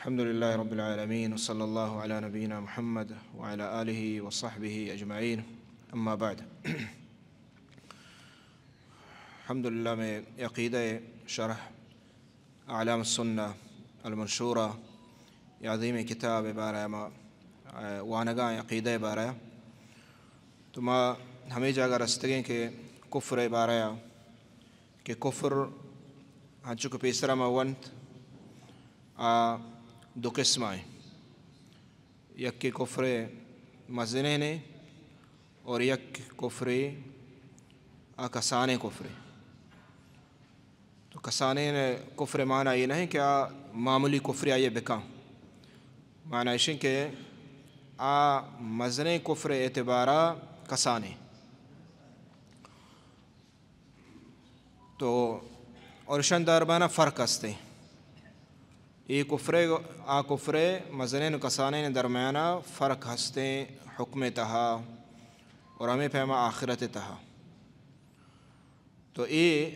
الحمد لله رب العالمين، وصلى الله على نبينا محمد وعلى آله وصحبه أجمعين. أما بعد. الحمدللہ، مئے عقیدہ شرح اعلام السنہ المنشورہ، اے عظیمیں کتاب ءِ بارہ ءَ ما، آ، وانگاں عقیدہ ءِ بارہ ءَ. تو ما ہمے جاگہ رستگیں کہ کفر ءِ بارہ ءَ، کہ کفر، انچو کہ پیسرا ما ونت، آ دو قسم ءَ. یکے کفر مزنیں اور یک کفر آ کسانیں کفر. تو کسانیں کفر معنی اے نہ کہ آ معمولی کفر آئی بکاں. معنی ایش کہ آ مزنیں کفر اعتبارا کسانیں. تو اور اشان درمیانا فرق ہستیں. اے کفر، آ کفر مزنیں و کسانیں درمیانا فرق ہستیں حکم تہا اور ہمے پیما آخرت تہا. تو اے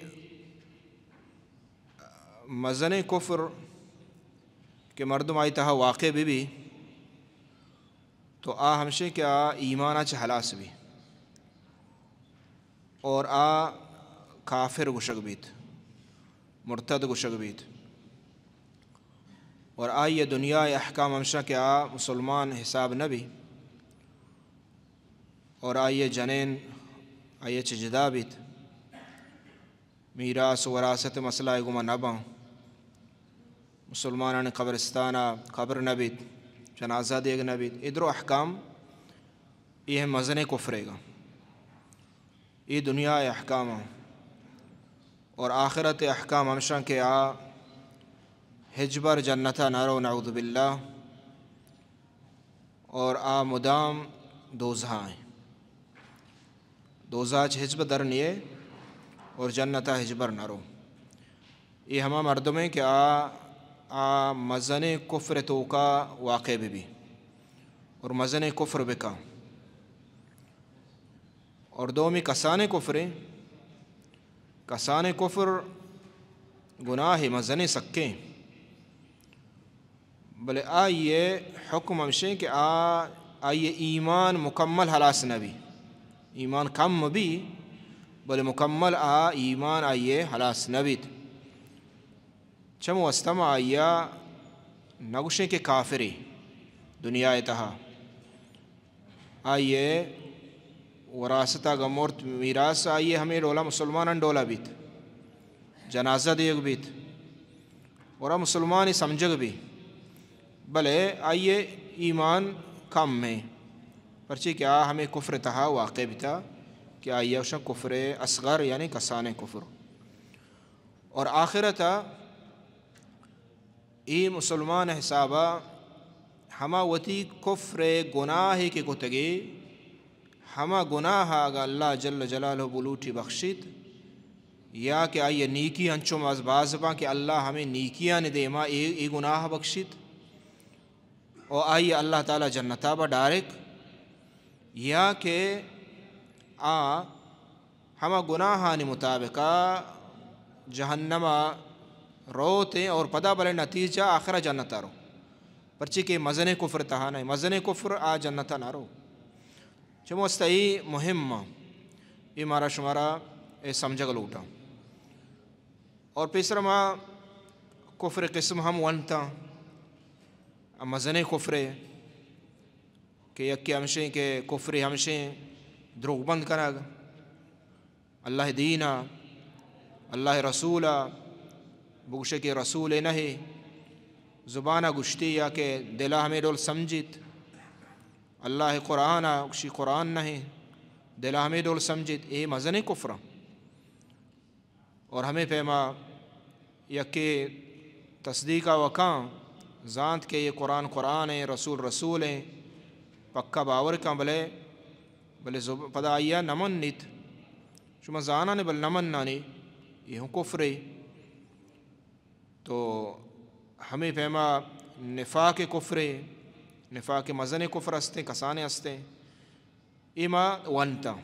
مزنیں کفر کہ مردم آئی تہا واقع بہ بی، تو آ ہمشیں کہ آ ایمانا چہ ہلاس بی اور آ کافر گوشگ بیت، مرتد گوشگ بیت، اور آئی دنیا احکام ہمشاں کہ آ مسلمان حساب نہ بی، اور آئی جنین آئی چہ جدا بیت، میراث و وراثت مسئلہ گما نہ باں، مسلمانانی قبرستانا قبر نہ بیت، جنازہ دیگ نہ بیت. اے درو احکام، اے ہم مزنیں کفرے گا. اے دنیا احکام، اور آخرت احکام ہمشاں کہ آ ہچبر جنتا نہ رو، نعوذ باللہ، اور آ مدام دوزہا ایں. دوزہ چہ ہچبر در نیے اور جنتا ہچبر نہ رو. اے ہما مردمیں کہ آ، آ مزنیں کفر توکا واقع بہ بی اور مزنیں کفر بکاں. اور دومی کسانیں کفریں، کسانیں کفر گناہ مزنیں سکیں. بلے آئی ءِ حکم ہمشیں کہ آ، آئی ءِ ایمان مکمل ہلاس نہ بی، ایمان کم بی، بلے مکمل آ ایمان آئی ءِ ہلاس نہ بیت. چم واسطہ ما آئی ءَ نہ گوشیں کہ کافرے دنیا ءِ تہا. آئی ءِ وراثت اگاں مرت، میراث آئی ءِ ہمے ڈولا مسلمانان ڈولا بیت، جنازہ دیگ بیت، اور آ مسلمانے سمجھگ بی، بلے آئی ءِ ایمان کم ایں، پرچے کہ آ ہمے کفر ءِ تہا واقع بیتا کہ آئی ءَ گوشاں کفر اصغر، یعنی کسانیں کفر. اور آخرت ءَ اے مسلمان ءِ حساب ءَ ہما وتی کفر ءِ گناہے کہ کتگے، ہما گناہ ءَ اگاں اللہ جل جلالہ بلوٹی بخشیت، یا کہ آئی ءِ نیکی انچو باز باز باں کہ اللہ ہمے نیکیانی دیما اے، اے گناہ بخشیت، و آئی ءَ اللہ تعالی جنتا بہ ڈائریکٹ، یا کہ آ ہما گناہانی مطابق ءَ جہنم ءَ روت ایں اور پدا بلے نتیجہ آخر ءَ جنت ءَ رو، پرچے کہ مزنیں کفر تہا نہ، مزنیں کفر آ جنت ءَ نہ رو. چمے واسطہ اے مہم ایں، اے مارا شمارا اے سمجھگ لوٹاں. اور پیسر ما کفر قسم ہم ونتاں، مزنیں کفرے کہ یکے ہمشیں کہ کفرے ہمشیں دروگ بند کنگ، اللہ دین ءَ، اللہ رسول ءَ، بگوشے کہ رسول نہ ایں، زبان ءَ گوشتی یا کہ دل ءَ ہمے ڈول سمجھیت، اللہ قرآن ءَ گوشی قرآن نہ ایں، دل ءَ ہمے ڈول سمجھیت، اے مزنیں کفراں. اور ہمے پیما یکے تصدیق ءَ وکاں، زانت کہ اے قرآن قرآن ایں، رسول رسول ایں، پکا باور کاں، بلے، بلے زب-، پدا آئی ءَ نہ منیت. شما زانانے بل نہ منانے، اے ہوں کفرے. تو ہمے پیما نفاق کفرے، نفاق مزنیں کفر ہستیں، کسانیں ہستیں. اے ما ونتاں.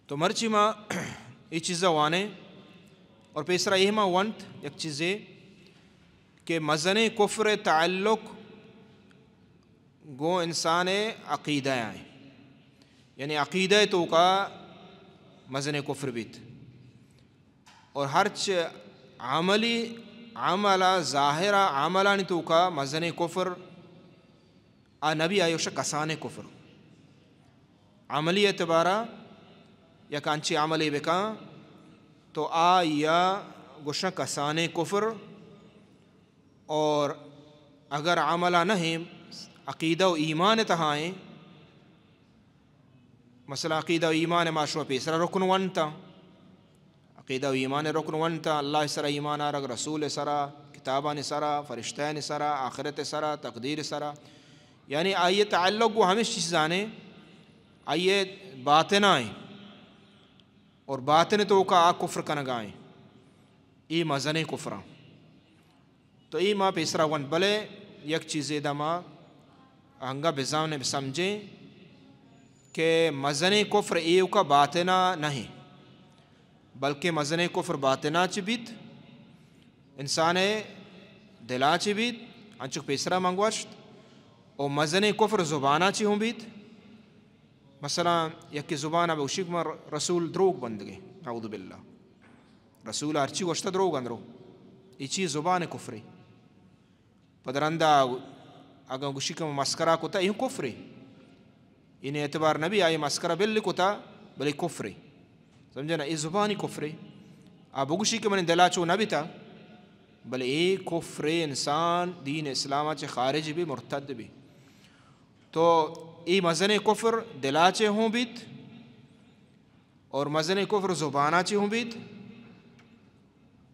تو مرچی ما اے چیزا وانیں اور پیسرا اے ما ونت یک چیزے کہ مزنیں کفر ءِ تعلق گوں انسان ءِ عقیدہ ءَ ایں، یعنی عقیدہ ءِ توکا مزنیں کفر بیت۔ اور ہرچ عملی عمل ءَ، ظاہر ءَ عملانی توکا مزنیں کفر آ نبی، آئی ءَ گوشاں کسانیں کفر۔ عملی اعتبار ءَ یک انچیں عملے بکن تو آئی ءَ گوشاں کسانیں کفر۔ اور اگر عمل ءَ نہ ایں، عقیدہ و ایمان ءِ تہا ایں، مثلاً عقیدہ و ایمان ءَ ما شما پیسرا رکن ونتاں، عقیدہ و ایمان ءِ رکن ونتاں، اللہ ءِ سرا ایمان آرگ، رسول ءِ سرا، کتابانی سرا، فرشتہانی سرا، آخرت ءِ سرا، تقدیر ءِ سرا، یعنی آئی ءِ تعلق گوں ہمیش چیزاں ایں، آئی ءِ باطن ءَ ایں اور باطن ءِ توکا آ کفر کنگ ءَ ایں، اے مزنیں کفراں۔ تو اے ما پیسرا ونت، بلے یک چیزے ادا ما انگا بزانیں، بسمجھیں کہ مزنیں کفر ایوکا باطن ءَ نہ ایں، بلکہ مزنیں کفر باطن ءَ چہ بیت، انسان ءِ دل ءَ چہ بیت، انچو کہ پیسرا من گوشت، و مزنیں کفر زبان ءَ چہ ہوں بیت۔ مثلاً یکے زبان ءَ بگوشی کہ من رسول دروگ بندگیں، نعوذ باللہ، رسول ءَ ہرچی گوشتہ دروگ اندرو، اے چی؟ زبان ءِ کفرے۔ پد رندا اگاں گوشی کہ من مسکرا کتا، اے ہوں کفرے۔ یعنی اعتبار نبی، آئی مسکرا بل کتا، بلے کفرے۔ سمجھے نا؟ اے زبانی کفرے۔ آ بگوشی کہ منی دلا چو نہ بیتا، بلے اے کفرے، انسان دین اسلام ءَ چہ خارج بی، مرتد بی۔ تو اے مزنیں کفر دلا چہ ہوں بیت، اور مزنیں کفر زبان ءَ چہ ہوں بیت،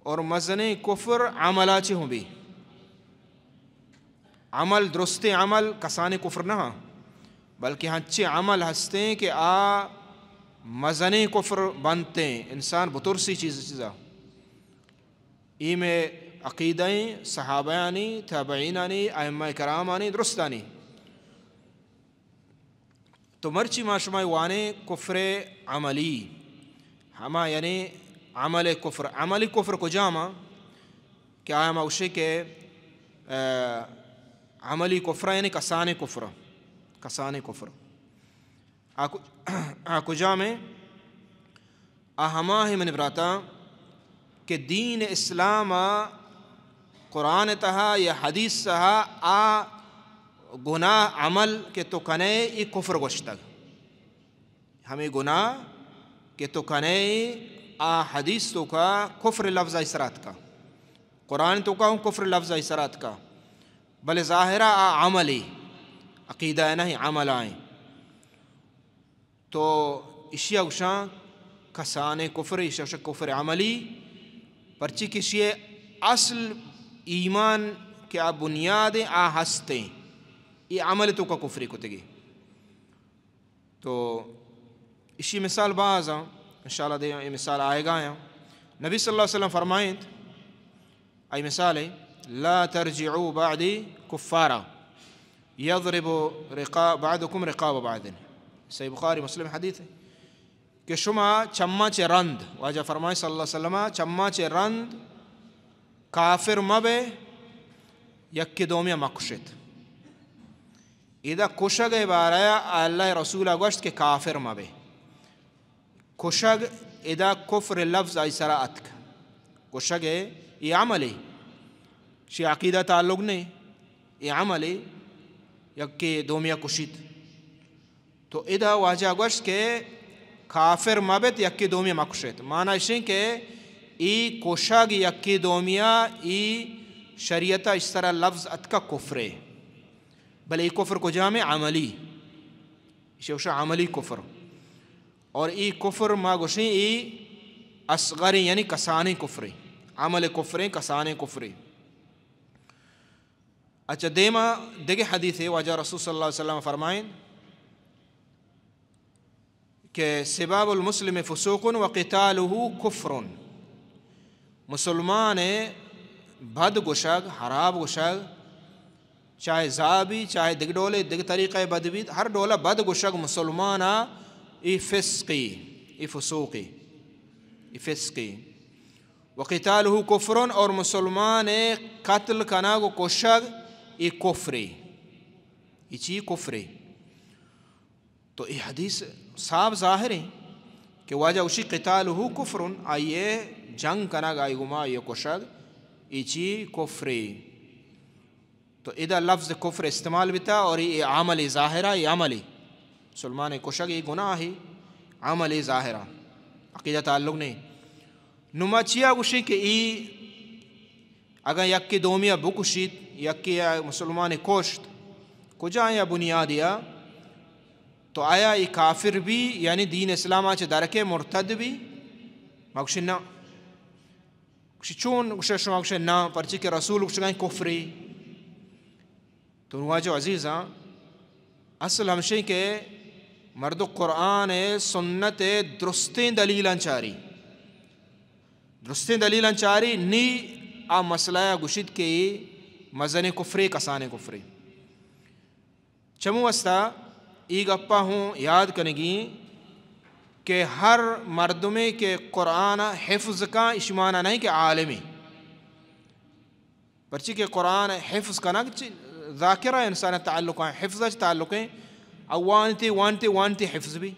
اور مزنیں کفر عمل ءَ چہ ہوں بیت۔ عمل، درستیں عمل کسانیں کفر نہ ایں، بلکہ ہنچیں عمل ہستیں کہ آ مزنیں کفر بنتیں، انسان بترسی چیز چیزا۔ اے مئے عقیدہ ایں، صحابیانی، تابعینانی، ائمہ کرامانی، درستانی۔ تو مرچی ما شما وانیں کفر عملی، ہما یعنی عمل کفر۔ عملی کفر کجام ایں؟ کہ آیا ما گوشیں کہ، آ، عملی کفر یعنی کسانیں کفر، کسانیں کفر۔ آ ک-، آ کجام ایں؟ آ ہما ایں منی براتاں کہ دین اسلام ءَ قرآن ءِ تہا یا حدیث ءِ تہا آ گناہ عمل کہ تو کنئے، اے کفر گوشتگ۔ ہمے گناہ کہ تو کنئے، آ حدیث ءِ توکا کفر ءِ لفظ آئی سرا اتکا، قرآن ءِ توکا ہوں کفر ءِ لفظ آئی سرا اتکا، بلے ظاہر ءَ آ عملے، عقیدہ ءِ نہ ایں، عمل ءِ ایں۔ تو اشی ءَ گوشاں کسانیں کفر، اشی ءَ گوشاں کفر عملی، پرچی کہ اشی ءِ اصل ایمان کہ آ بنیاد ایں، آ ہست ایں، اے عمل ءِ توکا کفرے کتگی۔ تو اشی مثال باز ایں، انشاءاللہ دے اے مثال آئیگا ایں۔ نبی صلی اللہ علیہ وسلم فرمائینت، آئی مثال ایں، لا ترجعوا بعدی کفارا یضرب رقا-، بعضکم رقاب بعض۔ صحیح بخاری مسلم حدیث ایں کہ شما چماں چہ رند، واجہ فرمائیں صلی اللہ علیہ وسلم، چماں چہ رند کافر مبے، یکے دومی ءَ مکشت۔ ادا کشگ ءِ بارہ ءَ اللہ ءِ رسول ءَ گوشت کہ کافر مبے۔ کشگ ادا کفر ءِ لفظ آئی سرا اتک۔ کشگ ءِ اے عملے، شی عقیدہ تعلق نہ ایں، اے عملے، یکے دومی ءَ کشیت۔ تو ادا واجہ گوشت کہ کافر مبت، یکے دومی ءَ مکشت۔ معنی اش ایں کہ اے کشگ یکے دومی ءَ، اے شریعت ءَ اش سرا لفظ اتکا کفرے۔ بلے اے کفر کجام ایں؟ عملی۔ اشی ءَ گوشاں عملی کفر۔ اور اے کفر ما گوشیں اے اصغر ایں، یعنی کسانیں کفرے۔ عمل کفرے، کسانیں کفرے۔ اچھا، دیما دگہ حدیثے، واجہ رسول صلی اللہ علیہ وسلم فرمائیں کہ سباب المسلم فسوق وقتاله کفر۔ مسلمان ءِ بد گوشگ، حراب گوشگ، چاہے زاہ بی، چاہے دگہ ڈولے، دگہ طریقہ بد بیت، ہر ڈولا بد گوشگ مسلمان ءَ اے فسقے، اے فسوقے، اے فسقے۔ وقتاله کفر، اور مسلمان قتل کنگ و کشگ، ای کفرے۔ ای چی؟ کفرے۔ تو ای حدیث صاف ظاہر ہیں کہ واجہ گوشی قتاله کفر، آئیے جنگ کنگ، آئی گما آئیے کشگ، ای چی؟ کفرے۔ تو ادا لفظ کفر استعمال بیتا اور ای عمل ظاہرہ، ای عمل، مسلمان کشگ ای گناہ، عمل ظاہرہ، عقیدہ تعلق نہیں۔ نو ما چیا گوشیں کہ ای اگاں یکے دومیا بکشیت، یکے یا مسلمان کشت، کجا یا بنیادیا، تو آیا ای کافر بی، یعنی دین اسلام چہ درکے، مرتد بی؟ ما گوشیں نا۔ گوشی چون؟ گوشے شما گوشے نا، پرچی کہ رسول گوشگائیں کفری۔ تو واجہ عزیزاں، اصل ہمشیں کہ مردو قرآن سنت درستیں دلیلاں چاری، درستیں دلیلاں چاری، نی آ مسئلہ گوشیت کہ مزن کفرے، کسان کفرے۔ چمو واسطہ ای گپا ہوں یاد کنگی کہ ہر مردمے کہ قرآن حفظ کا، اشی معنی نہیں کہ عالمی۔ پرچی کہ قرآن حفظ کنگ چ-، ذاکرہ انسان تعلق ہیں، حفظ چ تعلق ہیں۔ او وانتی، وانتی، وانتی حفظ بی۔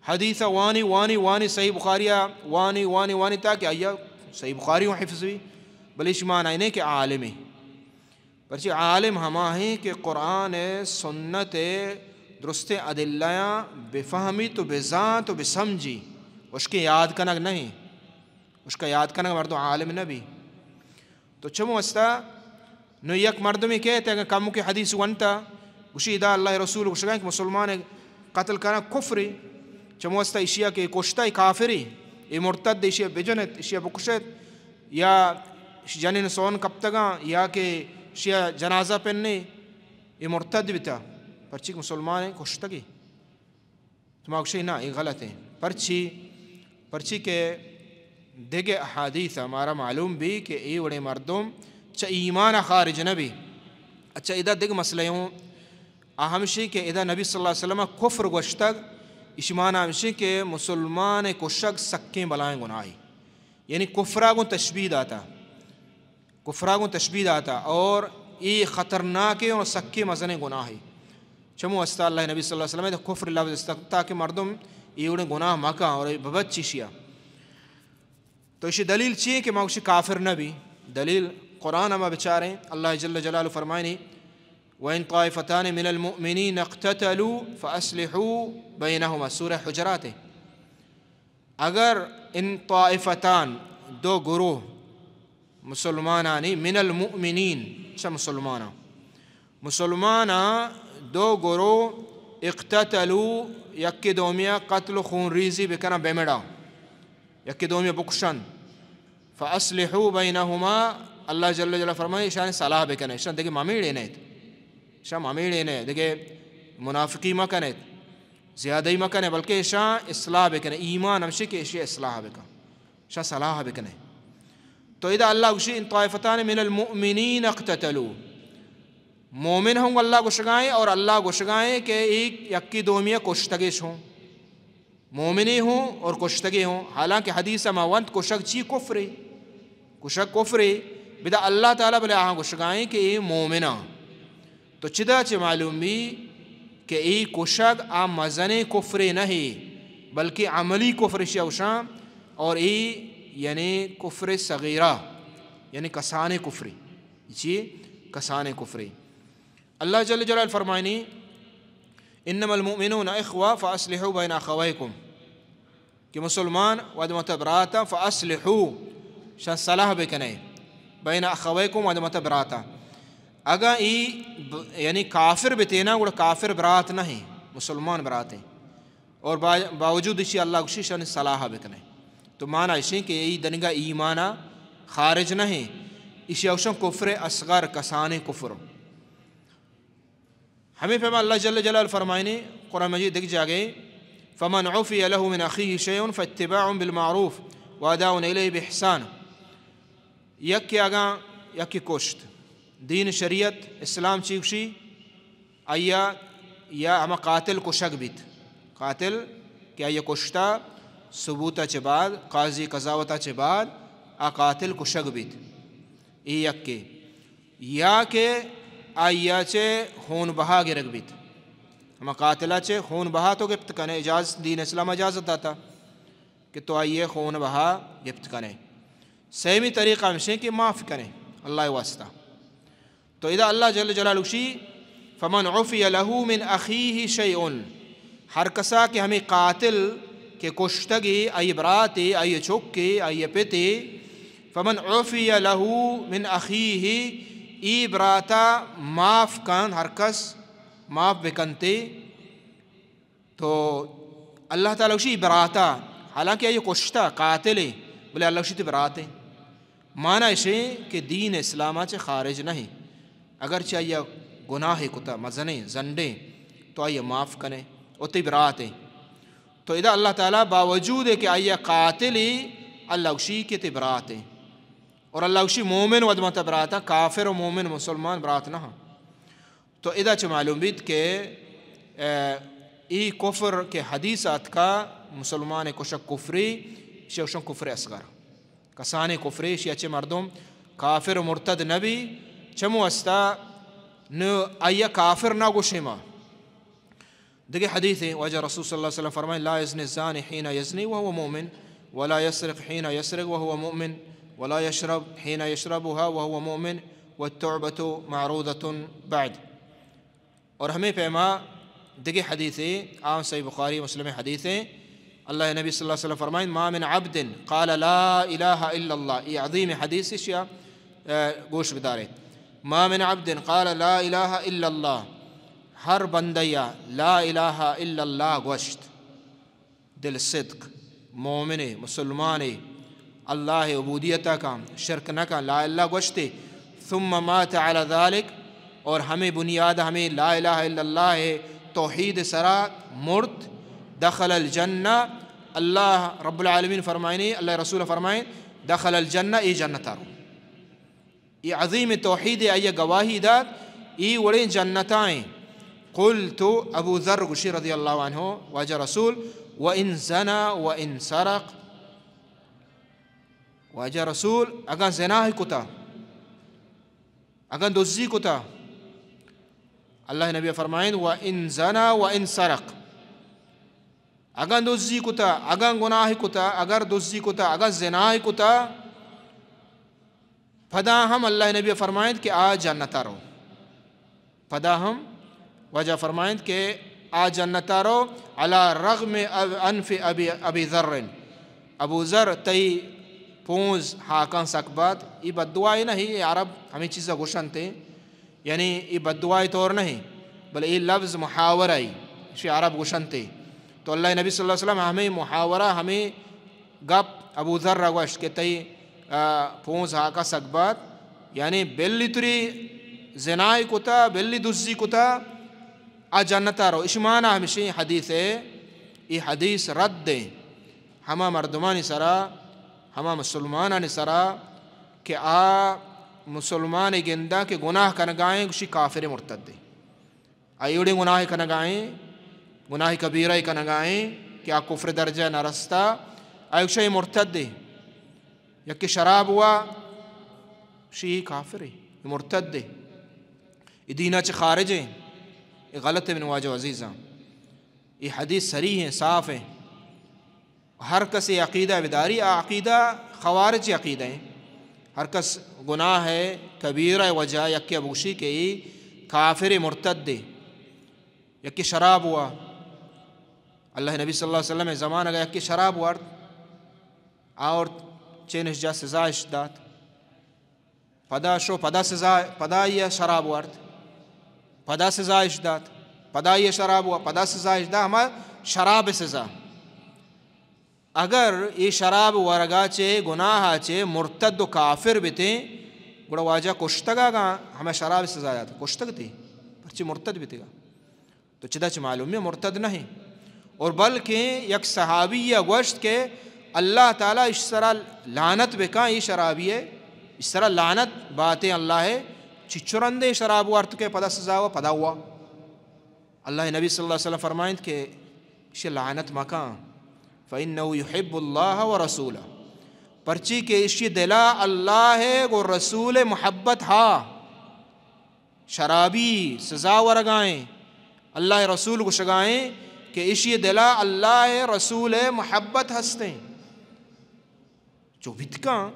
حدیث وانی، وانی، وانی، صحیح بخاری وانی، وانی، وانی، تاکہ آیا صحیح بخاری ہوں حفظ بی۔ بلے اشی معنی نہیں کہ عالمی۔ پرچی عالم ہما ہیں کہ قرآن سنت درست ادلہ بفہمی تو بزان تو بسمجھی، اشکے یاد کنگ نہیں۔ اشکا یاد کنگ مردم عالم نہ بی۔ تو چمو استا، نو یک مردمی کہتے اگر کمو کے حدیث ونتا، گوشی ادا اللہ رسول گوشگا کہ مسلمان قتل کرنا کفری، چمو استا اشیا کہ کشتا ای کافری، ای مرتد، اشیا بجنت، اشیا بکشت، یا جنین سون کپتگاں، یا کہ اشیا جنازہ پنے، ای مرتد بیتا، پرچی کہ مسلمان کشتگی۔ تو ما گوشے نا، اے غلط ہیں۔ پرچی؟ پرچی کہ دگہ احادیث مارا معلوم بی کہ اے وڑیں مردم چہ ایمان خارج نہ بی۔ اچھا، ادا دگہ مسئلہ ہوں، آ ہمشی کہ ادا نبی صلی اللہ علیہ وسلم کفر گوشتگ، اشی معنی ہمشی کہ مسلمان کشگ سکیں بلائیں گناہی، یعنی کفرا گوں تشبیہ داتا۔ کفرا گوں تشبیہ داتا اور اے خطرناکیں اور سکیں مزنیں گناہے۔ چمو استا اللہ نبی صلی اللہ علیہ وسلم کفر لفظ استعمال تاکہ مردم اے وڑیں گناہ مکاں اور ببچ چیشیا۔ تو اشی دلیل چی ہے کہ ما اشی کافر نہ بی؟ دلیل قرآن ما بچاریں، اللہ جل جلالہ فرمائنی، وَإِن طَائِفَتَانِ مِنَ الْمُؤْمِنِينَ اقْتَتَلُوا فَأَصْلِحُوا بَيْنَهُمَا، سورہ حجرات ہے۔ اگر ان طائفتان، دو گروہ، مسلمانانی، من المؤمنین، چہ مسلماناں، مسلماناں دو گروہ، اقتتلوا، یکے دومیا قتل و خون ریزی بکناں، بمڑاں، یکے دومیا بکشن، فاصلحوا بینہما، اللہ جل جلالہ فرمائے، اشان صلاح بکنے، اشان دگہ ممیڑے نیت، اشان ممیڑے نیت، دگہ منافقی مکنیت۔ زیادہی مکنے، بلکہ اشاں اصلاح بکنے۔ ایمان ہمشی کہ اشی اصلاح بکن، اشاں صلاح بکنے۔ تو ادا اللہ گوشی، ان طائفتان من المؤمنین اقتتلوا۔ مومن ہوں اللہ گوشگائیں اور اللہ گوشگائیں کہ ایک یکی دومی کشتگش ہوں، مومنی ہوں اور کشتگی ہوں۔ حالانکہ حدیث ما ونت کشگ چی؟ کفرے۔ کشگ کفرے، بدا اللہ تعالی بلے آہاں گوشگائیں کہ اے مومناں۔ تو چدا چہ معلوم بی کہ اے کشگ آ مزنیں کفرے نہ ہے، بلکہ عملی کفر اشیا گوشاں، اور اے یعنی کفر صغیرہ، یعنی کسانیں کفرے۔ چی؟ کسانیں کفرے۔ اللہ جل جلالہ فرمائنی، انما المؤمنون اخوہ فاصلحوا بین اخویکم۔ کہ مسلمان وہد مت براتاں، فاصلحوا، شان صلاح بکنے، بین اخویکم، وہد مت براتاں۔ اگاں ای ب-، یعنی کافر بتینا، گڑا کافر برات نہ ہیں، مسلمان برات ہیں۔ اور با-، باوجود اشی اللہ گوشی شان صلاح بکنے۔ تو معنی اشی کہ ای دنگا ایمانا خارج نہ ہیں، اشی اوشن کفر اصغر، کسانیں کفر۔ ہمیں پیما اللہ جل جلالہ فرمائنے قرآن مجید دگہ جاگہے، فمن عفی لہ من اخیہ شیء فاتباع بالمعروف واداء الیہ باحسان۔ یکے اگاں یکے کشت، دین شریعت اسلام چی گوشی؟ آیا یا ہما قاتل کشگ بیت، قاتل کہ آیا کشتا، ثبوتا چہ بعد، قاضی قضاوتا چہ بعد، آ قاتل کشگ بیت، اے یکے، یا کہ آئی ءَ چہ خون بہا گرگ بیت، ہما قاتل ءَ چہ خون بہا تو گپت کنے، اجازت، دین اسلام اجازت داتا کہ تو آئی ءِ خون بہا گپت کنے۔ سیمی طریقہ ہمشیں کہ معاف کنے اللہ ءِ واسطہ۔ تو ادا اللہ جل جلالہ گوشی، فمن عفی لہ من اخیہ شیء، ہر کسا کہ ہمے قاتل کہ کشتگی، آئی براتے، آئی چکے، آئی پتے، فمن عفی لہ من اخیہ، ای براتا معاف کن، ہر کس معاف بکنتے۔ تو اللہ تعالی گوشی براتا، حالانکہ آئی کشتا، قاتلے، بلے اللہ گوشی تی براتے۔ معنی اشیں کہ دین اسلام ءَ چہ خارج نہ ایں۔ اگرچہ آئی ءَ گناہے کتا، مزنیں، زنڈیں، تو آئی ءَ معاف کنے، او تی برات ایں۔ تو ادا اللہ تعالی باوجود کہ آئی ءَ قاتل ایں، اللہ گوشی کہ تی برات ایں۔ اور اللہ گوشی مومن ودمتا برات ایں، کافر و مومن مسلمان برات نہ ایں۔ تو ادا چہ معلوم بیت کہ، اے، ای کفر کہ حدیث آتکا مسلمان کشک کفری، شیوشن کفر اصغر۔ کسانیں کفرے، ایشی ءَ چہ مردم کافر و مرتد نہ بی، چمو استا نو آئی ءَ کافر نہ گوشیں ما۔ دگہ حدیثے، واجہ رسول صلی اللہ علیہ وسلم فرمائیں، لا یزنی الزانی حین یزنی وهو مؤمن، ولا یسرق حین یسرق وهو مؤمن، ولا یشرب حین یشربها وهو مؤمن، والتعبة معروضة بعد۔ اور ہمے پیما دگہ حدیثے، آ صحیح بخاری مسلم حدیثے، اللہ نبی صلی اللہ علیہ وسلم فرمائیں، ما من عبد قال لا الہ الا اللہ، یہ عظیم حدیث، اشیا، اے، گوش بدارے۔ ما من عبد قال لا الہ الا اللہ، ہر بندہ یا لا الہ الا اللہ گوشت، دل صدق، مومنے، مسلمانے، اللہ ءِ عبودیت ءَ کن، شرک نہ کن، لا الہ گوشتے، ثم مات علی ذلک، اور ہمے بنیاد، ہمے لا الہ الا اللہ ءِ توحید ءِ سرا مرت، دخل الجنہ، اللہ رب العالمین فرمائنی، اللہ رسول فرمائیں، دخل الجنہ، ای جنت ءَ رو۔ ای عظیم توحید ءِ آئی ءَ گواہی دات، ای وڑیں جنتائیں۔ قلت، ابو ذر گوشی رضی اللہ عنہ، واجہ رسول، وان زنا وان سرق، واجہ رسول، اگاں زنا کتا، اگاں دزی کتا، اللہ نبی فرمائیں، وان زنا وان سرق، اگاں دزی کتا، اگاں گناہ کتا، اگر دزی کتا، اگاں زنا کتا، پدا ہم اللہ نبی فرمائیں کہ آ جنت ءَ رو۔ پدا ہم واجہ فرمائیں کہ آ جنت ءَ رو، علی رغم اب-، انف ابی، ابی ذر۔ ابو ذر، تئی پونز ہاکاں سک بات، ای بددعائے نہ ایں، عرب ہمے چیزا گوشنتے۔ یعنی ای بددعائے طور نہ ایں، بلے ای لفظ محاورہ ایں، اشی عرب گوشنتے۔ تو اللہ نبی صلی اللہ علیہ وسلم ہمے محاورہ، ہمے گپ ابو ذر ءَ گوشت کہ تئی، آ، پونز ہاکا سک بات، یعنی بلی تری زنائے کتا، بلی دزی کتا، آ جنت ءَ رو۔ اش معنی ہمشی حدیث ءِ، ای حدیث رد ایں ہما مردمانی سرا، ہما مسلمانانی سرا کہ آ مسلمان گنداں کہ گناہ کنگائیں، گوشی کافر مرتد ایں۔ آئی وڑیں گناہ کنگائیں، گناہ کبیرہ کنگائیں کہ آ کفر درجہ نہ رستا، آئی گوشی مرتد ایں۔ یکے شراب وا، شی کافر ایں، مرتد ایں، ای دین ءَ چہ خارج ایں۔ ای غلط ایں من واجہ عزیزاں۔ ای حدیث صریح ایں، صاف ایں۔ ہر کس ای عقیدہ بداری، آ عقیدہ خوارج عقیدہ ایں۔ ہر کس گناہ کبیرہ وجہ یکے بگوشی کہ ای کافر مرتد ایں۔ یکے شراب وا، اللہ نبی صلی اللہ علیہ وسلم زمانگ ءَ یکے شراب وارت، آ اور چینش جا سزا اش دات۔ پدا شو، پدا سزا، پدا آئی ءَ شراب وارت، پدا سزا اش دات، پدا آئی ءَ شراب وا، پدا سزا اش دات، ہما شراب سزا۔ اگر ای شراب ورگا چہ، گناہ چہ مرتد و کافر بیتیں، گڑا واجہ کشتگا گا ہمیں شراب سزا دات، کشتگ تی، پرچی مرتد بیتگا۔ تو چدا چہ معلوم ایں مرتد نہ ایں۔ اور بلکہ یک صحابی ءَ گوشت کہ اللہ تعالی اش سرا لعنت بکاں، ای شرابی ءَ، اش سرا لعنت باتیں اللہ ءِ، چچو رندیں شراب وارت کہ پدا سزا وا، پدا وا۔ اللہ نبی صلی اللہ علیہ وسلم فرمائنت کہ اش لعنت مکاں، فإنه يحب الله ورسوله، پرچی کہ اشی دلا اللہ ءِ گوں رسول ءِ محبت ہا۔ شرابی سزا ورگائیں، اللہ ءِ رسول گوشگائیں کہ اشی دلا اللہ ءِ رسول ءِ محبت ہستیں۔ چو بیت کن،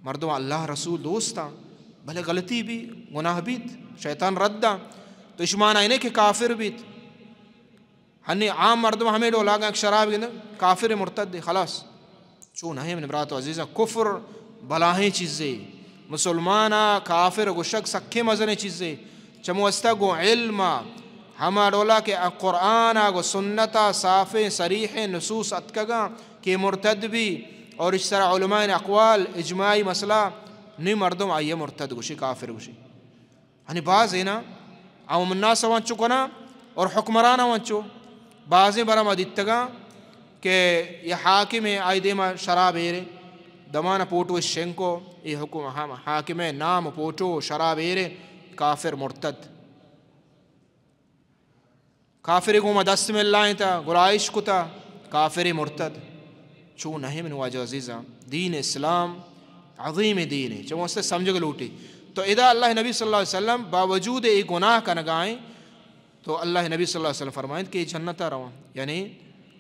مردم اللہ ءِ رسول دوستاں، بلے غلطی بی، گناہ بیت، شیطان رد داں، تو اش مانا اے نہ کہ کافر بیت۔ ہنی عام مردم ہمے ڈول آگاں کہ شراب گندے، کافر مرتد، خلاص۔ چو نہ ایں منی برات و عزیزاں، کفر بلاہیں چیزے۔ مسلمان ءَ کافر گوشگ سکیں مزنیں چیزے۔ چمو واسطہ گوں علم ءَ، ہما ڈولا کہ قرآن ءَ گوں سنت ءَ صافیں صریحیں نصوص اتکگاں کہ مرتد بی، اور اش سرا علماء اقوال، اجماعی مسئلہ، نی مردم آئی ءَ مرتد گوشی، کافر گوشی۔ ہنی بازیں نا، عوام الناس ءَ انچو کناں اور حکمران ءَ انچو۔ بازیں برا ما دیتگاں کہ یہ حاکم ءَ، آئی دیما شراب ایرے، دمان ءَ پوٹو شنکو، یہ حکم، ہم حاکم ءِ نام پوٹو شراب ایرے، کافر مرتد۔ کافرے گوما دست ملائینتا، گلائش کتا، کافرے مرتد۔ چو نہ ایں منی واجہ عزیزاں، دین اسلام عظیمیں دینے، چمو واسطہ سمجھگ لوٹی۔ تو ادا اللہ نبی صلی اللہ علیہ وسلم باوجود اے گناہ کنگائیں، تو اللہ نبی صلی اللہ علیہ وسلم فرمائنت کہ اے جنت ءَ رواں، یعنی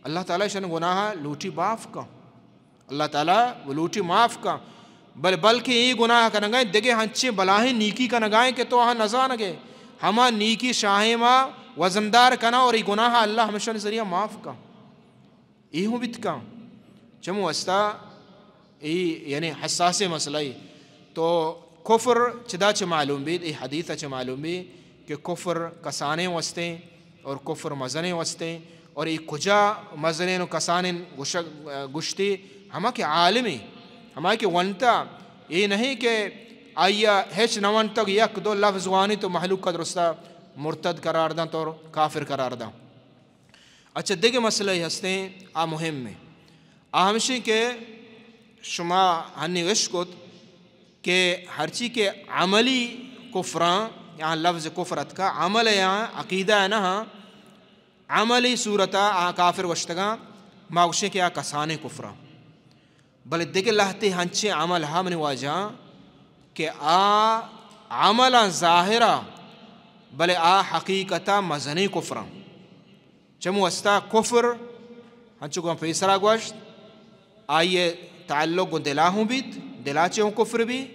اللہ تعالی شن گناہ لوٹی معاف کن۔ اللہ تعالی و لوٹی معاف کن، بل بلکہ اے گناہ کنگائیں، دگہ ہنچیں بلاہیں نیکی کنگائیں کہ تو آہاں نزانگے۔ ہما نیکی شاہیں ما وزندار کناں اور اے گناہ اللہ ہمیشانی ذریعہ معاف کن۔ اے ہوں بیت کن۔ چمو واسطہ اے یعنی حساسیں مسئلہ اے۔ تو کفر چدا چہ معلوم بیت، اے حدیث ءَ چہ معلوم بیت کہ کفر کسانیں وستیں اور کفر مزنیں وستیں، اور اے کجا مزنیں و کسانیں گوشگ، گوشتی، ہما کہ عالمیں، ہما کہ ونتا، اے نہیں کہ آئی ءَ ہچ نہ ونتگ، یک دو لفظ وانی تو مہلوک ءَ درستا مرتد قرار دنت اور کافر قرار دنت۔ اچھا، دگہ مسئلہ ہستیں، آ مہمیں۔ آ ہمشیں کہ شما ہنی اش کت کہ ہرچی کہ عملی کفراں، یا لفظ کفر اتکا، عمل یا عقیدہ نہ، عملی صورتا آ کافر گوشتگاں، ما گوشیں کہ آ کسانیں کفراں۔ بلے دگہ لہتے ہنچیں عمل ہا منی واجہاں کہ آ عملاں ظاہرا، بلے آ حقیقتا مزنیں کفراں۔ چمو واسطہ کفر، ہنچو کہ من پیسرا گوشت، آئی ءِ تعلق گوں دلا ہوں بیت، دلا چہ ہوں کفر بی۔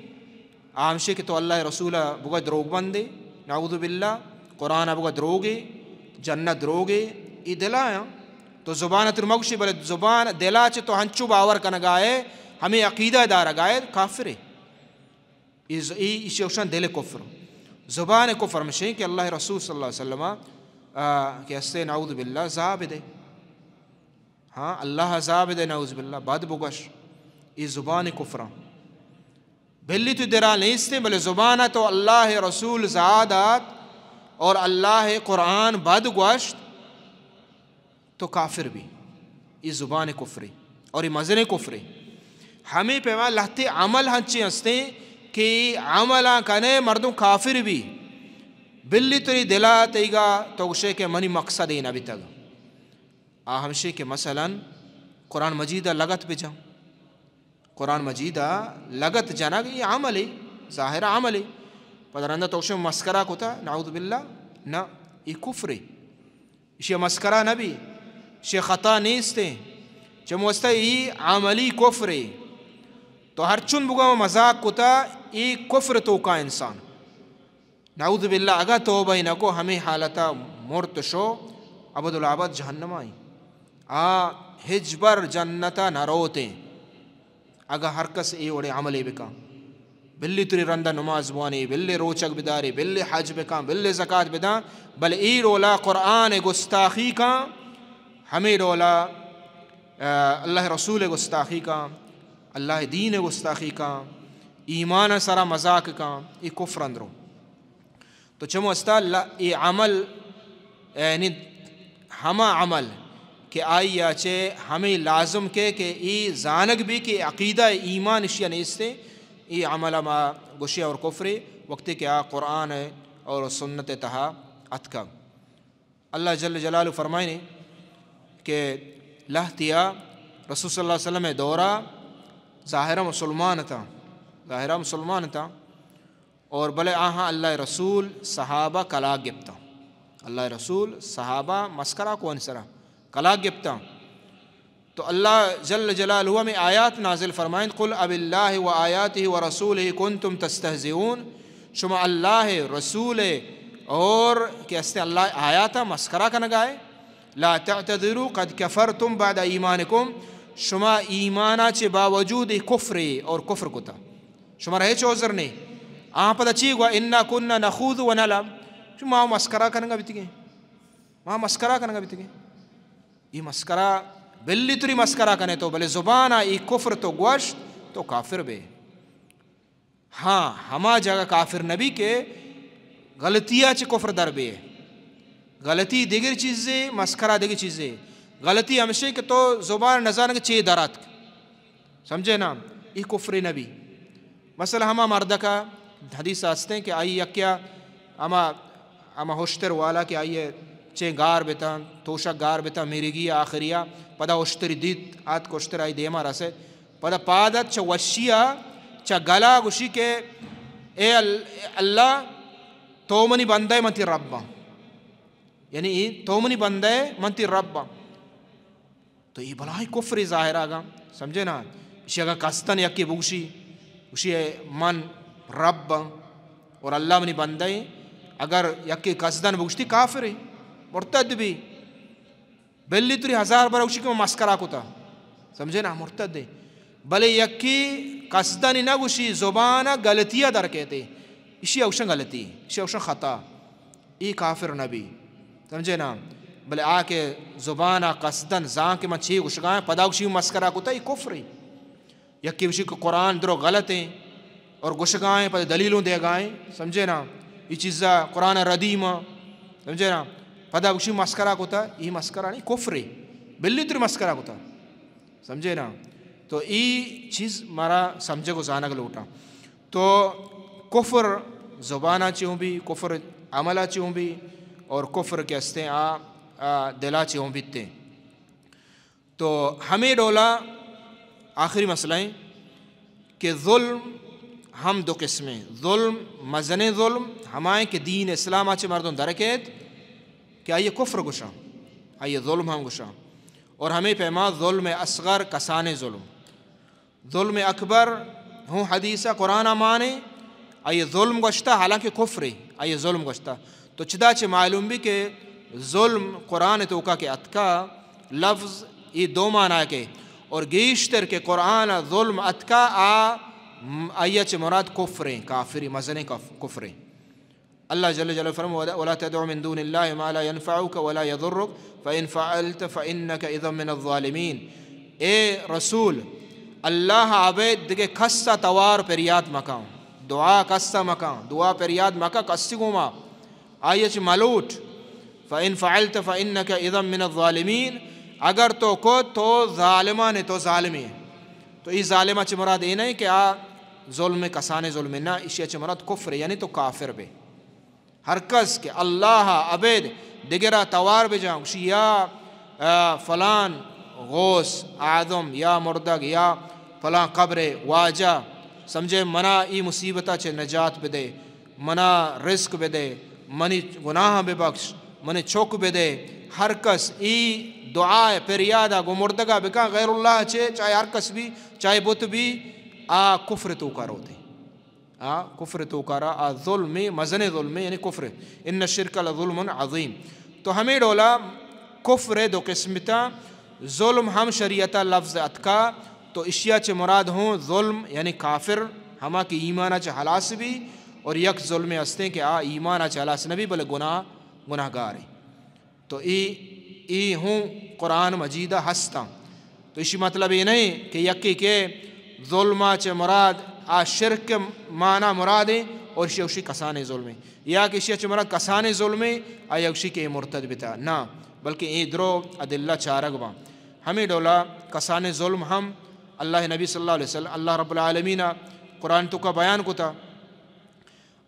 آ ہمشی کہ تو اللہ ءِ رسول ءَ بگوش دروگ بندے، نعوذ باللہ، قرآن ءَ بگوش دروگے، جنت دروگے، اے دلا آں۔ تو زبان ءَ تر مگوشی، بلے زبان، دلا چہ تو ہنچو باور کنگائے، ہمیں عقیدہ دارگائے، کافرے۔ اے ز-، اے ایشی گوشن دل کفر۔ زبان کفر ہمشیں کہ اللہ رسول صلی اللہ علیہ وسلم، آ، کہ ہستے نعوذ باللہ زا بدے۔ ہاں، اللہ زا بدے نعوذ باللہ، بد بگوش۔ اے زبان کفراں۔ بلی تو درا نیستیں، بلے زبان تو اللہ رسول زا دات اور اللہ قرآن بد گوشت۔ تو کافر بی۔ اے زبان کفرے اور اے مزن کفرے۔ ہمیں پیما لہتے عمل ہنچیں ہستیں کہ اے عملاں کنے مردم کافر بی۔ بلی تری دلا تئیگا تو گوشے کہ منی مقصد اے نہ بیتگ۔ آ ہمشی کہ مثلاً قرآن مجید ءَ لگت بجن۔ قرآن مجید ءَ لگت جنگ اے عملے، ظاہر عملے۔ پدا رندا تو گوشے مسکرا کتا، نعوذ باللہ، نہ، اے کفرے۔ ایشی مسکرا نہ بی، ایشی خطا نیستیں۔ چمو واسطہ اے عملی کفرے۔ تو ہرچون بگا مذاق کتا، اے کفر توکا انسان۔ نعوذ باللہ، اگاں توبہ نہ کو، ہمیں حالتا مرت شو، ابد الآباد جہنم آئی۔ آ ہچبر جنتا نہ روتیں۔ اگاں ہر کس اے وڑیں عملے بکن، بلی تری رندا نماز بوانی، بلی روچگ بداری، بلی حج بکن، بلی زکات بدن، بلے اے ڈولا قرآن گستاخی کن، ہمیں ڈولا، آ، اللہ رسول گستاخی کن، اللہ دین گستاخی کن، ایمان سرا مذاق کن، اے کفر اندرو۔ تو چمو استا ل-، اے عمل، یعنی ہما عمل کہ آئی ءَ چہ ہمے لازم کے کہ اے زانگ بی کہ عقیدہ ایمان اشیا نیستے، اے عمل ما گوشی اور کفرے، وقتی کہ آ قرآن اور سنت تہا اتکا۔ اللہ جل جلالہ فرمائنے کہ لہتیا رسول صلی اللہ علیہ وسلم دورا ظاہرا مسلمان اتاں، ظاہرا مسلمان اتاں، اور بلے آہاں اللہ رسول صحابہ کلاگ گپتاں۔ اللہ رسول صحابہ مسکرا کو آنی سرا کلاگ گپتاں۔ تو اللہ جل جلالہ ہمیں آیات نازل فرمائیں، قل اب اللہ و آیاته و رسوله کنتم تستهزئون، شما اللہ رسول اور کہ استیں اللہ آیاتا مسکرا کنگائے، لا تعتذروا قد کفرتم بعد ایمانکم، شما ایمانا چہ باوجود کفر اور کفر کتا، شما را ہچ عذر نہیں۔ آ پدا چی گوا، انا کنا نخوض و نلعب، شما مسکرا کنگا بیتگیں، ما مسکرا کنگا بیتگیں۔ ای مسکرا، بلی تری مسکرا کنے تو، بلے زبانا ای کفر تو گوشت، تو کافر بے۔ ہاں، ہما جگہ کافر نبی کہ غلطیا چہ کفر در بے۔ غلطی دگر چیزے، مسکرا دگر چیزے۔ غلطی ہمشے کہ تو زبان نزان کہ چے در اتک۔ سمجھے نا؟ ای کفر نبی۔ مثلا ہما مردکا حدیث ہستیں کہ آئی یکیا ہما، ہما ہشتر والا کہ آئی چے گار بتاں، توشک گار بتاں، میرگی آخریا، پدا ہشتری دیت، آت ہشتر آئی دیما رسے، پدا پاد ات چہ وشیا، چہ گلا گوشی کہ اے ال-، اللہ، تو منی بندہ، من تی رب آں۔ یعنی اے تو منی بندہ، من تی رب آں۔ تو اے بلاہیں کفرے ظاہر آگا، سمجھے نا؟ اشی اگا قصدن یکے بگوشی، گوشی اے من رب آں اور اللہ منی بندہ ایں، اگر یکے قصدن بگوشتی کافرے، مرتد بی۔ بلی تری ہزار بر گوشی کہ من مسکرا کتا، سمجھے نا، مرتد ایں۔ بلے یکے قصدن نہ گوشی، زبانا غلطیا در کیتے، اشی اوشن غلطی، اشی اوشن خطا، ای کافر نبی، سمجھے نا۔ بلے آ کہ زبانا قصدن زان کہ من چی گوشگائیں، پدا گوشی مسکرا کتا، ای کفرے۔ یکے گوشی کہ قرآن درو غلط ایں اور گوشگائیں، پدا دلیلوں دیگائیں، سمجھے نا؟ ای چیزا قرآن ردی ما، سمجھے نا؟ پدا گوشی مسکرا کتا، ای مسکرا نہیں، کفرے۔ بلی تری مسکرا کتا، سمجھے نا؟ تو ای چیز مارا سمجھگ و زانگ لوٹا۔ تو کفر زبانا چوں بی، کفر عملا چوں بی، اور کفر کہ استیں آ، آ دلا چوں بیتے۔ تو ہمے ڈولا آخری مسئلہ ایں کہ ظلم ہم دو قسمیں۔ ظلم، مزنیں ظلم، ہمائیں کہ دین اسلام چہ مردم درکیت کہ آئی کفر گوشاں، آئی ظلم ہم گوشاں۔ اور ہمے پیما ظلم اصغر، کسانیں ظلم۔ ظلم اکبر ہوں حدیث قرآن مانے، آئی ظلم گوشتا، حالانکہ کفرے، آئی ظلم گوشتا۔ تو چدا چہ معلوم بی کہ ظلم قرآن توکا کہ اتکا، لفظ ای دو معنی کے، اور گیشتر کہ قرآن ظلم اتکا، آ، آئی چہ مراد کفریں، کافری، مزنیں کف-، کفریں۔ اللہ جل جلالہ فرمائے، ولا تدع من دون الله ما لا ينفعك ولا يضرك فإن فعلت فإنك إذا من الظالمين۔ اے رسول، اللہ ابید دگہ کسا توار پریات مکن، دعا کسا مکن، دعا پریات مکن کسی گوما، آئی چہ ملوٹ۔ فإن فعلت فإنك إذا من الظالمين، اگر تو کو تو ظالمانے، تو ظالمے۔ تو ای ظالمہ چہ مراد اے نہیں کہ آ ظلم، کسانیں ظلم نہ، اشی چہ مراد کفر، یعنی تو کافر بے۔ ہر کس کہ اللہ ء ابید دگرا توار بجاں، گوشی یا، آ، فلان غوث اعظم یا مردگ یا فلان قبر واجہ، سمجھے، منا ای مصیبتا چہ نجات بدے، منا رزق بدے، منی گناہ ببخش، منی چک بدے۔ ہر کس ای دعا پریادا گو مردگا بکن غیر اللہ چے، چاہے ہر کس بی، چاہے بت بی، آ کفر توکا روتے۔ آ کفر توکارا، آ ظلم، مزن ظلم، یعنی کفر۔ ان الشرک لظلم عظیم۔ تو ہمے ڈولا کفر دو قسم تا، ظلم ہم شریعت لفظ اتکا، تو اشیا چہ مراد ہوں ظلم یعنی کافر، ہما کہ ایمانا چہ ہلاس بی، اور یک ظلم ہستیں کہ آ ایمانا چہ ہلاس نبی بلے گناہ، گناہگاریں۔ تو ای، ای ہوں قرآن مجید ء ہستاں۔ تو اشی مطلب اے نہیں کہ یکے کہ ظلم ء چہ مراد آ شرک مانا مراد ایں اور اشی اوشی کسانیں ظلم ایں، یا کہ اشی ء چہ مراد کسانیں ظلم ایں، آ یا اوشی کہ اے مرتد بتا، نہ، بلکہ اے درو ادلہ چارگ باں۔ ہمیں ڈولا کسانیں ظلم ہم اللہ نبی صلی اللہ علیہ وسلم، اللہ رب العالمین ء قرآن توکا بیان کتا۔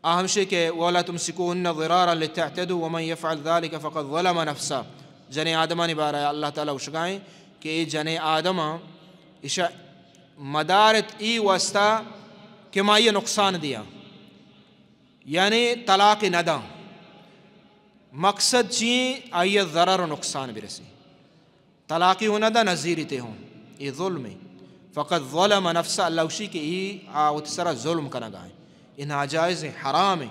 آ ہمشی کہ ولا تمسکوهن ضرارا لتعتدوا ومن يفعل ذلك فقد ظلم نفسه۔ جنیں آدمانی بارہ ء اللہ تعالی گوشگائیں کہ اے جنیں آدماں اشا مدارت ای واسطہ کہ ما آئی نقصان دیاں، یعنی طلاق نہ داں۔ مقصد چی؟ آئی ضرر و نقصان برسی۔ طلاقی ہوں نہ داں، نہ زیریتے ہوں، یہ ظلم ہے۔ فقط ظلم نفسہ، اللہ گوشی کہ ای آ وتی سرا ظلم کنگا ہے، یہ ناجائز ہے، حرام ہے۔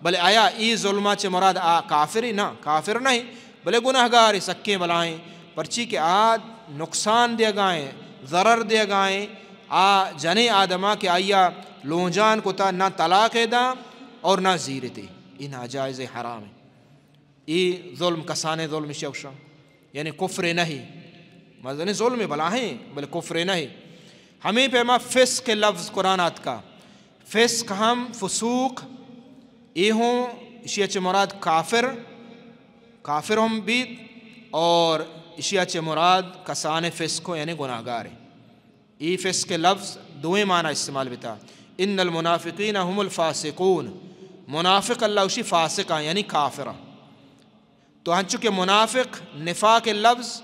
بلے آیا ای ظلمہ چہ مراد آ کافر ہے؟ نہ، کافر نہیں، بلے گناہگار ہے، سکیں بلائیں، پرچی کہ آ نقصان دیگا ہیں، ضرر دیگا ہیں۔ آ جنیں آدما کہ آئیا لونجان کتا، نہ طلاق داں اور نہ زیرتے، یہ ناجائز ہے، حرام ہے۔ ای ظلم، کسانیں ظلم اشیا گوشاں، یعنی کفر نہیں، مزنیں ظلم بلاہیں، بلے کفر نہیں۔ ہمیں پیما فسق لفظ قرآن آتکا، فسق ہم فسوق، ای ہوں اشیا چہ مراد کافر، کافر ہم بیت، اور اشیا چہ مراد کسانیں فسق ہوں، یعنی گناہگار ہیں۔ ای فسق لفظ دوئیں معنی استعمال بیتا۔ ان المنافقین هم الفاسقون، منافق اللہ گوشی فاسق ہیں، یعنی کافر ہیں۔ تو ہنچو کہ منافق، نفاق لفظ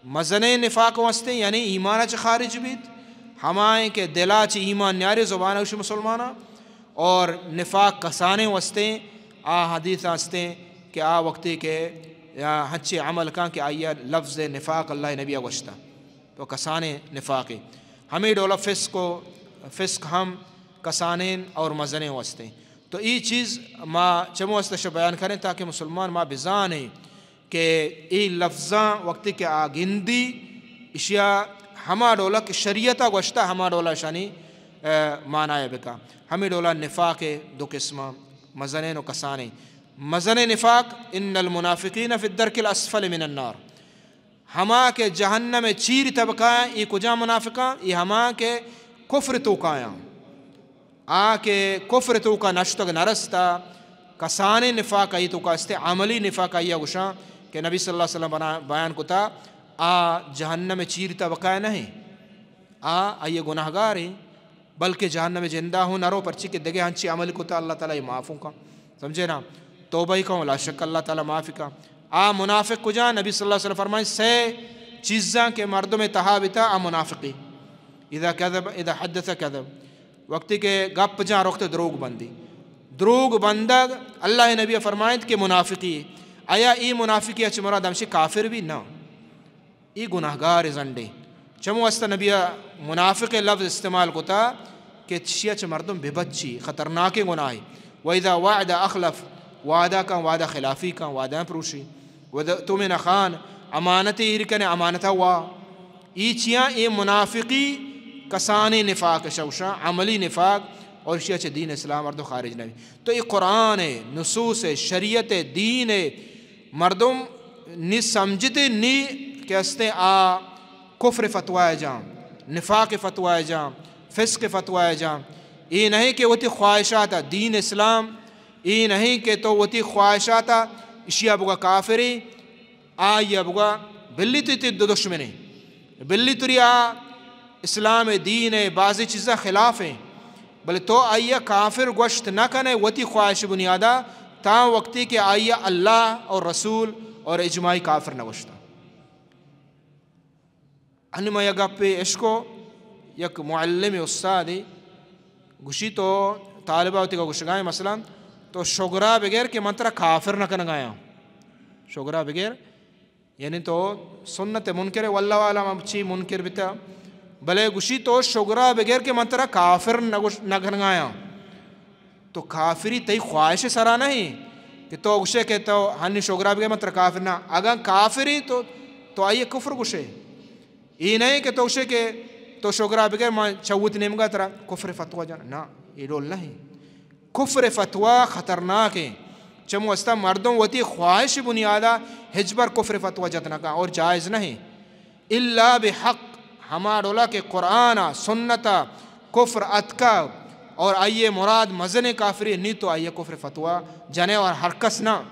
مزنیں نفاق ہستیں، یعنی ایمان چہ خارج بیت، ہمائیں کہ دلا چہ ایمان نیارے، زبان گوشی مسلماناں، اور نفاق کسانیں ہستیں، آ حدیث ہستیں کہ آ وقتی کہ یا ہنچے عمل کاں کہ آئی لفظ نفاق اللہ نبی گوشتا۔ تو کسانیں نفاقے۔ ہمیں ڈولا فسق و، فسق ہم کسانیں اور مزنیں ہستیں۔ تو ای چیز ما چمو است شہ بیان کریں تاکہ مسلمان ما بزانیں کہ ای لفظاں وقتی کہ آ گندی، اشیا ہما ڈولا کہ شریعتا گوشتا، ہما ڈولا شانی، اے، معنی بکا۔ ہمیں ڈولا نفاق دو قسم، مزنیں و کسانیں۔ مزنیں نفاق، ان المنافقین فی الدرک الاسفل من النار۔ ہما کہ جہنم چیر طبقہ ہیں، ای کجا منافقاں؟ ای ہما کہ کفر توکایاں۔ آ کہ کفر توکا نشتگ نرستا، کسانیں نفاق ای توکا استے، عملی نفاق ای گوشاں کہ نبی صلی اللہ علیہ وسلم بنا-، بیان کتا، آ جہنم چیر طبقہ نہیں، آ ای گناہگار ہیں۔ بلکہ جہنم جندا ہوں نرو، پرچی کہ دگہ ہنچی عمل کتا اللہ تعالی معاف کن۔ سمجھے نا؟ توبہ کن، لا شک اللہ تعالی معاف کن۔ آ منافق کجا؟ نبی صلی اللہ علیہ وسلم فرمائیں، سے چیزاں کہ مردم تہا بیتا، آ منافقی۔ اذا کذب، اذا حدث کذب۔ وقتی کہ گپ جاں رخت دروگ بندی۔ دروگ بندگ اللہ نبی فرمائیں کہ منافقی۔ آیا ای منافقی اچ مراد ہمشی کافر بھی؟ نہ۔ ای گناہگار زنڈے۔ چمو است نبی منافق لفظ استعمال کتا کہ چشیا چہ مردم ببچی، خطرناکیں گناہے۔ و اذا وعد اخلف، وعدہ کن، وعدہ خلافی کن، وعدہ پروشی۔ و اذا اؤتمن خان، امانت ایر کنے، امانتا وا۔ ای چیاں؟ ای منافقی، کسانیں نفاق شوشاں، عملی نفاق، اور اشیا چہ دین اسلام مردم خارج نبی۔ تو ای قرآن ہے، نصوص ہے، شریعت ہے، دین ہے، مردم نی سمجھتے نی کہ استیں آ کفر فتوی جاں، نفاق فتوی جاں، فسق فتوی جاں۔ ای نہیں کہ وتی خواہشات دین اسلام، ای نہیں کہ تو وتی خواہشات اشیا بگا کافری، آئی بگا بلی تی تی دو دشمنے، بلی تری آ اسلام دین ہے، بعضی چیزاں خلاف ہیں، بلے تو آئی کافر گوشت نہ کنے وتی خواہش بنیادا، تاں وقتی کہ آئی اللہ اور رسول اور اجماعی کافر نہ گوشتا۔ انی ما یک گپے اشکو، یک معلم استادے گوشی تو طالبہ وتی کا گوشگائیں، مثلاً تو شگرا بگر کہ من ترا کافر نہ کنگایاں۔ شگرا بگر یعنی تو سنت منکر ہے، واللہ عالم ہم چی منکر بیتا، بلے گوشی تو شگرا بگر کہ من ترا کافر نہ گوش-، نہ کنگایاں۔ تو کافری تئی خواہش سرا نہیں کہ تو گوشے کہ تو ہنی شگرا بگر من ترا کافر نہ، اگاں کافری تو، تو آئی کفر گوشے۔ ای نہیں کہ تو گوشے کہ تو شگرا بگر من چوت نیمگا ترا کفر فتوی جان، نہ، ای ڈول نہیں۔ کفر فتوی خطرناک ہیں۔ چمو استا مردم وتی خواہش بنیادا ہچبر کفر فتوی جت نہ کن اور جائز نہیں۔ الا بحق، ہما ڈولا کہ قرآن، سنت، کفر اتکا اور آئیے مراد مزن کافری، نی تو آئیے کفر فتوی جنے اور ہر کس نہ۔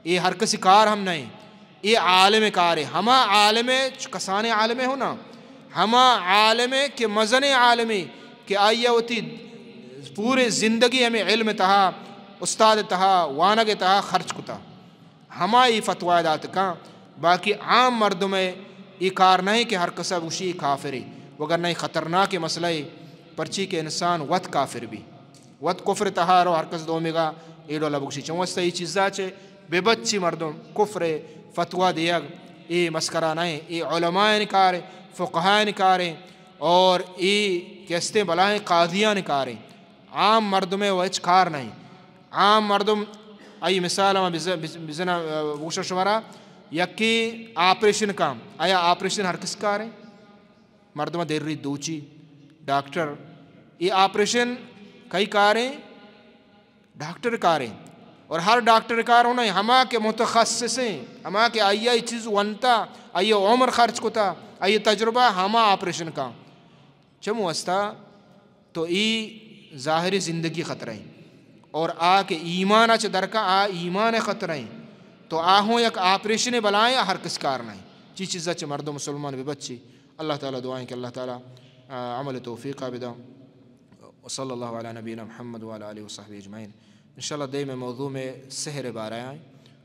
اے ہر کسی کار ہم نہیں۔ اے عالم کارے، ہما عالم، چ-، کسانیں عالم ہو نا، ہما عالم کہ مزنیں عالمے کہ آئی وتی پورے زندگی ہمیں علم تہا، استاد تہا، وانگ تہا خرچ کتا، ہما ای فتوی دات کن۔ باقی عام مردم اے کار نہیں کہ ہر کسا گوشی کافرے۔ وگرنہ اے خطرناکیں مسئلہ اے، پرچی کہ انسان وت کافر بی، وت کفر تہا رو، ہر کس دومیگا اے ڈولا بگوشی۔ چون واسطہ اے چیزا چہ ببچی مردم، کفر فتویٰ دیگ اے مسخرہ نہ ایں، اے علماء کار ایں، فقہاء کار ایں، اور اے کہ استیں بلاہیں قاضیان کار ایں۔ عام مردمے و ہچ کار نہ ایں۔ عام مردم، آئی مثال ما بز-، بز-، بزنا، آ، بگوشاں شمارا، یکے آپریشن کاں، آیا آپریشن ہر کس کار ایں؟ مردم دیری دوچی، ڈاکٹر، اے آپریشن کئی کار ایں؟ ڈاکٹر کار ایں۔ اور ہر ڈاکٹر کار ہونا ہما کہ متخصص ایں، ہما کہ آئی آئی چیز ونتا، آئی عمر خرچ کتا، آئی تجربہ، ہما آپریشن کاں۔ چمو استا تو ای ظاہری زندگی خطرہ ایں، اور آ کہ ایمان چہ درکا آ ایمان خطرہ ایں، تو آ ہوں یک آپریشن بلائیں، آ ہر کس کار نہ ایں۔ چی چیزا چہ مردم مسلمان ببچی۔ اللہ تعالی دعائیں کہ اللہ تعالی، آ، عمل توفیقا بداں۔ وصلی اللہ علی نبینا محمد وعلی آلہ وصحبہ اجمعین۔ انشاءاللہ دیم موضوع میں سحر بارہ آئیں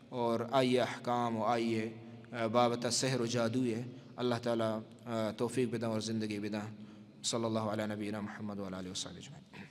اور آئی احکام و آئی، آ، بابت سحر و جادو ہے۔ اللہ تعالی، آ، توفیق بداں اور زندگی بداں۔ صلی اللہ علی نبینا محمد وعلی آلہ وصحبہ اجمعین۔